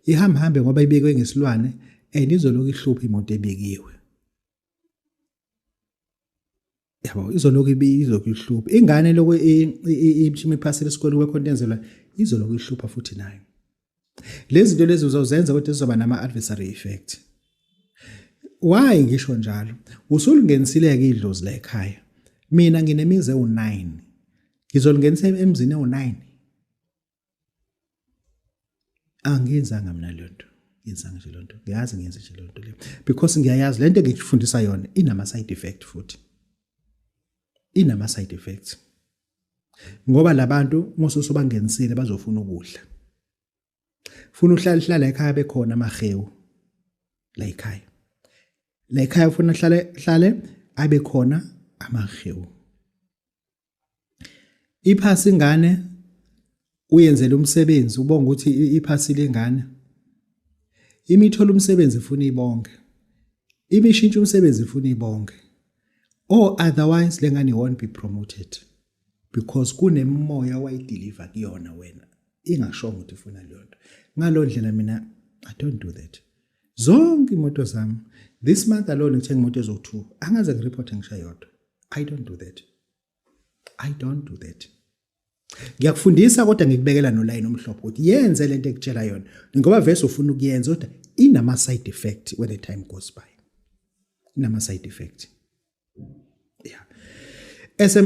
Ihamba hambe ngoba ibekwe ngesilwane and izoloku ihlupha imoto ebekiwe. Yabo, izoloku izoloku ihlupha. Ingane lokho imshimi iphasile esikoleni kwekhonto yenzelwa, izoloku ihlupha futhi nayo. Lezi zinto lezi uzozenza kodwa zizoba nama adversary effect. Why ngisho njalo? Usulingenisile-ke idlozi la ekhaya. Mina nginemizi ewu-9. Ngizolingenisa emzini ewu-9. Angiyenzanga mina leyo nto. Ngiyenzanga nje leyo nto. Ngiyazi ngiyenze nje leyo nto leyo. Because ngiyayazi le nto engikufundisa yona inama side effect futhi. Inama side effects. Ngoba labantu mususubangenisile bazofuna ukudla. Funa uhlale hlala ekhaya bekhona amahewu la ekhaya. La ekhaya ufuna hlale hlale abe khona amahewu. Iphasi ingane uyenzele umsebenzi ubonga ukuthi iphasile ingane. Imithola umsebenzi ifuna ibonge. Imishintsha umsebenzi ifuna ibonge. Or otherwise lengane won't be promoted because kunemoya wayideliver kuyona wena ingashongo ukuthi ifuna leyo nto. Ngalo ndlela mina I don't do that. Zonke imoto zami this month alone ngithenga imoto ezo2 angaze ngireport ngisho yodwa. I don't do that. I don't do that. Ngiyakufundisa kodwa ngikubekela nolayini omhlophe ukuthi yenze lento ekutshela yona ngoba vese ufuna ukuyenza kodwa inama side effect when the time goes by. Inama side effect. Yeah. SM